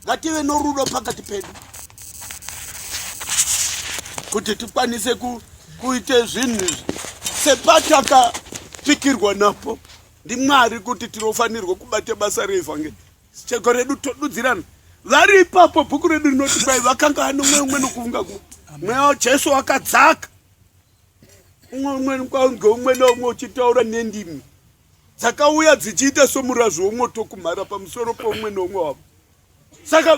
Ngative norudo pakati pedu kuti tikwanise kuite zvinhu izvi sepatakapikirwa napo ndiMwari kuti tinofanirwa kubata basa reevhangeri. Cheko redu todudzirana vari ipapo. Bhuku redu rinoti kwai vakanga anomwe umwe nokufunga kumwe. Mweya waJesu wakadzaka umwe umwe ngeumwe neumwe uchitaura nendimi dzakauya dzichiita somurazvo womwoto kumhara pamusoro poumwe neumwe wavo. Saka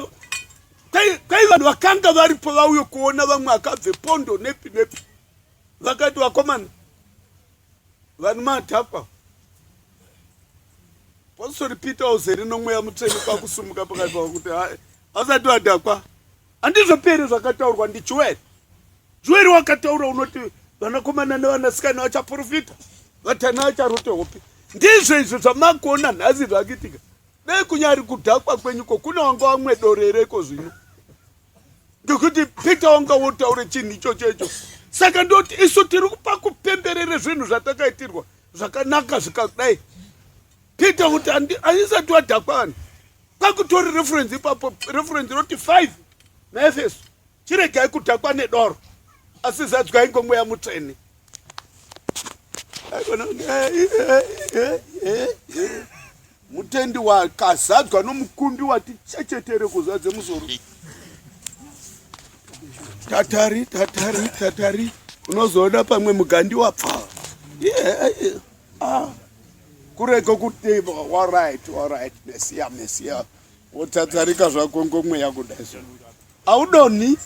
kwai vanhu vakanga varipo vauye kuona vamwe akabve pondo nepi nepi, vakati vakomana vanhu madhakwa. Postori Peter uzere nomweya mutsvene kwakusumuka pakati pavo kuti asati vadhakwa. Handizvo pere zvakataurwa ndiJoeri. Joeri wakataura unoti vanakomana nevanasikana vachaprofita, vatana vacharote hope. Ndizvo izvo zvamakuona nhasi zvakuitika. Dai kunyari kudhakwa kwenyuko kune wanga wamwe doro ereko zvino. Ngekuti Peter wanga wotaure chinhu ichocho icho. Saka ndoti isu tiri kupa kupemberere zvinhu zvatakaitirwa zvakanaka zvikadai. Peter kuti andisati wadhakwa vanhu. Kwakutori reference ipapo, reference inoti 5 naEfeso. Chiregai kudhakwa nedoro, asi zadzwai ngomweya mutsvene. Mutendi wakazadzwa nomukumbi wati chechetere kuzadze musoro. Tatari, tatari, tatari. Unozoona pamwe mugandi wapfava. Yeah, yeah. Ah. Kurega kuti all right, all right, Mesiya, Mesiya. Wotsatsarika zvako ngomweya kudai so. Haudonhi,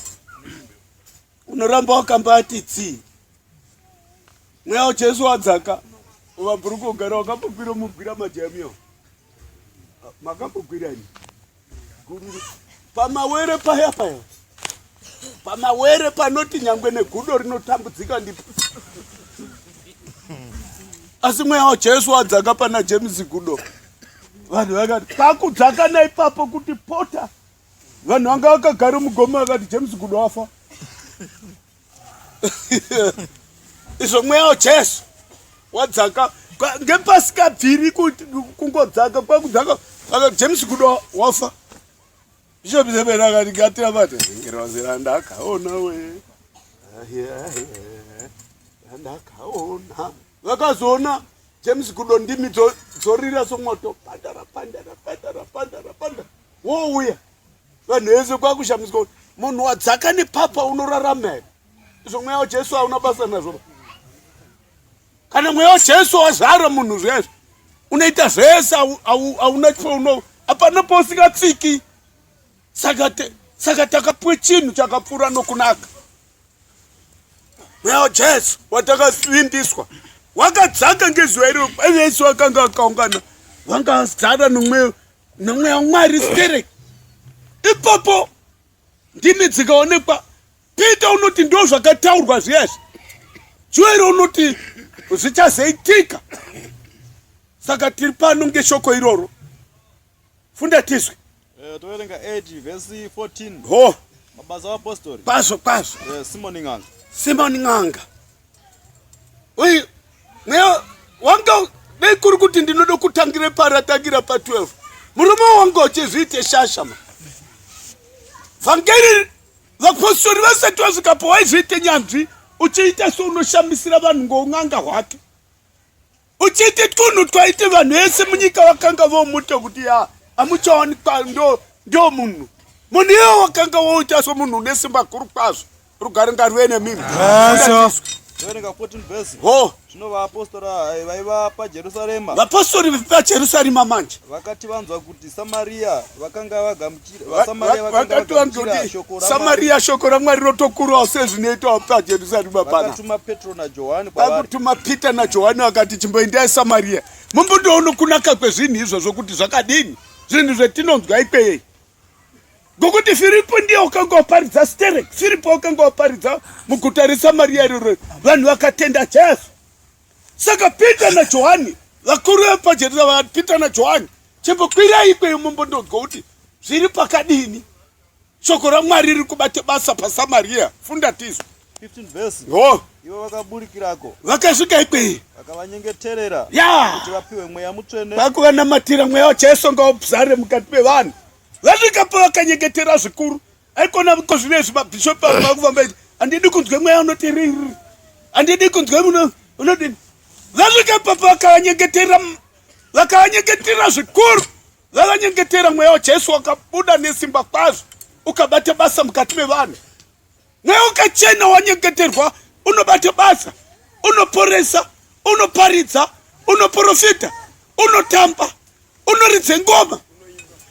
unoramba wakambati tsii. Mweya waJesu wadzaka, uvabhuruka ugara wakambokwira mugwira majamio. Makambogwira ini. Gururu. Pamawere paya paya. Pamawere panoti nyangwe negudo rinotambudzika ndipo. Asi mweya waJesu wadzaka pana James Gudo. Vanhu vakati pakudzaka naipapo kuti pota. Vanhu vanga vakagara mugoma vakati James Gudo afa. Izvo mweya waJesu wadzaka ngepasikabviri kungodzaka kwakudzaka akati James Gudo wafa. Bishop Zebera akati ngatirabate ngirozi randakaona we randakaona vakazoona James Gudo ndimi dzorira somwoto pandara pandara pandara pandara pandara wouya vanhu vese kwakushamiswa kuti munhu wadzaka nepapa unorarama here izvo mweya wajesu hauna basa nazvo kana mweya wajesu wazara munhu zvezvo unoita zvese hauna chauno hapana pausingatsiki saka saka takapiwe chinhu chakapfuura nokunaka mweya wajesu watakavimbiswa wakadzaka ngezuva iro vese vakanga vakaungana vanga vazara nomweya nomweya wamwari sterek ipapo ndimi dzikaonekwa peter unoti ndo zvakataurwa zviyazvi joeri unoti zvichazoitika saka tiri pano ngeshoko iroro funda tizwe eh, toverenga 8 vhesi 14 ho mabasa avapostori kwazvo kwazvo eh, simoni n'anga simoni n'anga uyu mweya wanga dai kuri kuti ndinoda kutangira paratangira pa12 murume wanga uchizviite shasha ma vhangeri vapostori vasati vasvikapo waizviite nyanzvi uchiita seunoshamisira vanhu ngoun'anga hwake uchiti twunhu twaiti vanhu vese munyika vakanga vomuta kuti ya amuchawanikwa ndo ndo munhu munhu iye wakanga woita somunhu une simba guru kwazvo rugare ngaruve nemimi Verenga 14 verse. Ho. Zvino vaapostora eh, vaiva paJerusarema. Vapostori vepaJerusarema manje. Vakati vanzwa kuti Samaria vakanga vagamuchira vaSamaria vakanga vagamuchira shoko raMwari. Samaria shoko raMwari rotokurawo sezvinoitwa paJerusarema pana. Vakatuma Petro naJohani kwavari. Vakatuma Peter naJohani vakati chimboendai Samaria. Mumbondoona kunaka kwezvinhu izvozvo kuti zvakadini. Zvinhu zvetinonzwa ikweyo. Ngokuti Firipo ndiye wakanga waparidza sterek. Firipo wakanga waparidza muguta reSamaria iroro. Vanhu vakatenda Jesu. Saka Peter naJohani vakuru vepaJerusarema Peter naJohani chimbokwirai ikweyo mumbondonzwa kuti zviri pakadini. Shoko raMwari riri kubata basa paSamaria. Funda tizwe. 15 verse. Ho. Ivo vakaburikirako. Vakasvika ikweyo. Vakavanyengeterera. Ya. Kuti vapiwe mweya mutsvene. Vakuvanamatira mweya waJesu ngauzare mukati mevanhu. Vasvikapo vakanyengetera zvikuru. Aikona ko zvino izvi mabhishopi vakufamba iti handidi kunzwe mweya unoti riri, handidi kunzwe muno unodini. Vasvika ipapo vakavanyengetera, vakavanyengetera zvikuru, vavanyengetera mweya waJesu wakabuda nesimba kwazvo ukabata basa mukati mevanhu. Mweya wakachena wanyengeterwa unobata basa, unoporesa, unoparidza, unoprofita, unotamba, unoridze ngoma,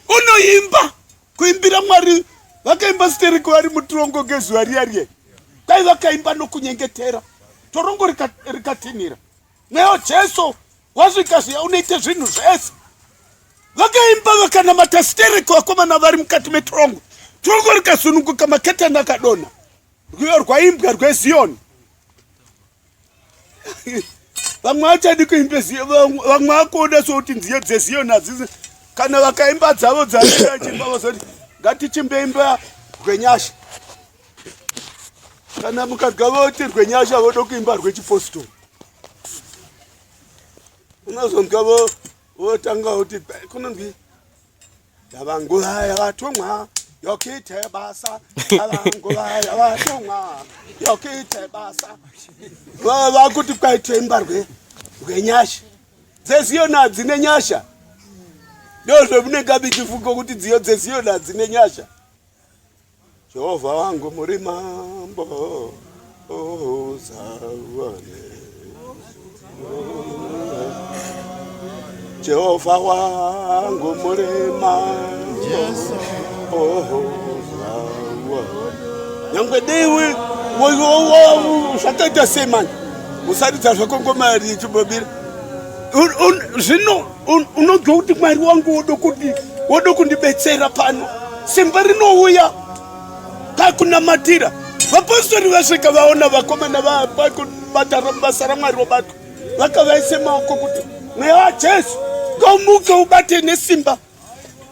unoimba. Kuimbira Mwari vakaimba stereki vari mutirongo ngezuva riya riya, dai vakaimba nokunyengetera torongo rikatinhira. Mweya waJesu wasvika zviya unoita zvinhu zvese. Vakaimba vakanamata stereki vakomana vari mukati metorongo, torongo rikasununguka, maketani akadonha, rwiyo rwaimbwa rweZiyoni. Vamwe vachadi kuimba ziyo, vamwe vakuona sokuti nziyo dzeZiyoni hadzisi, kana vakaimba dzavo dzachimba vazoti ngatichimbeimba rwenyasha. Kana mukadya voti rwenyasha voda kuimba rwechipostori, unozonzwa votanga kuti kunonzi Yava nguva yavatumwa yokuite basa, yava nguva yavatumwa yokuite basa. Vakuti kwaite imba rwenyasha dzeZiyoni hadzine nyasha. Ndozvemunenge michifunga kuti dziyo dzeZiyoni hadzine nyasha. Jehovha wangu muri mambo ozawane. Jehovha wangu muri mambo ozawane. Nyangwe dei zvakaita sei manje, usaridza zvako ngoma ichimbobira zvino unonzwa kuti Mwari wangu wodo kundibetsera pano. Simba rinouya pakunamatira. Vapostori vasvika vaona vakomana vakubata basa raMwari robatwa, vakavaise maoko kuti mweya waJesu ngaumuke ubate nesimba.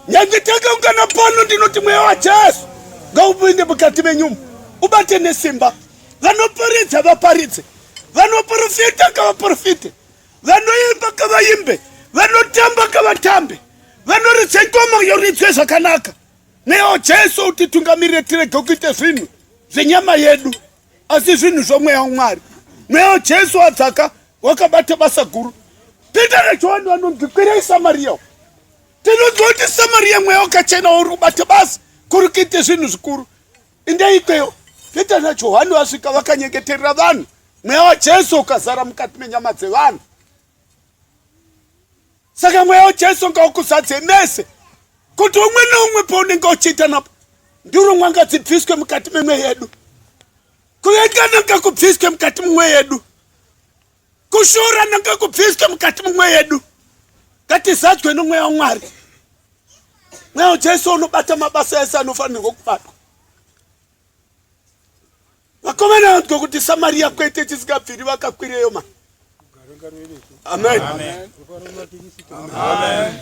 Nyange takaungana pano, ndinoti mweya waJesu ngaupinde mukati menyumu ubate nesimba. Vanoparidza vaparidze, vanoprofita ngavaprofite, vanoimba ngavaimbe, vanotamba ngavatambe, vanoridza ngoma yoridzwe zvakanaka. Mweya waJesu utitungamirire tirege kuita zvinhu zvenyama yedu, asi zvinhu zvomweya waMwari. Mweya waJesu wadzaka wakabata basa guru. Peter naJohani vanonzi kwirai Samaria. Tinonzwa kuti Samaria mweya wakachena uri kubata basa kuri kuita zvinhu zvikuru. Indai ikweyo. Peter naJohani vasvika vakanyengeterera vanhu, mweya waJesu ukazara mukati menyama dzevanhu. Saka mweya waJesu ngaukuzadze mese, kuti umwe neumwe paunenge uchiita napo ndurumwa ngadzibviswe mukati memweya yedu, kuvengana ngakubviswe mukati memweya yedu, kushorana ngakubviswe mukati memweya yedu. Ngatizadzwe nomweya waMwari. Mweya waJesu unobata mabasa ese anofanirwa kubatwa. Vakomana vanzwa kuti Samaria kwete chisingabviri, vakakwireyo ma. Amen. Amen. Amen.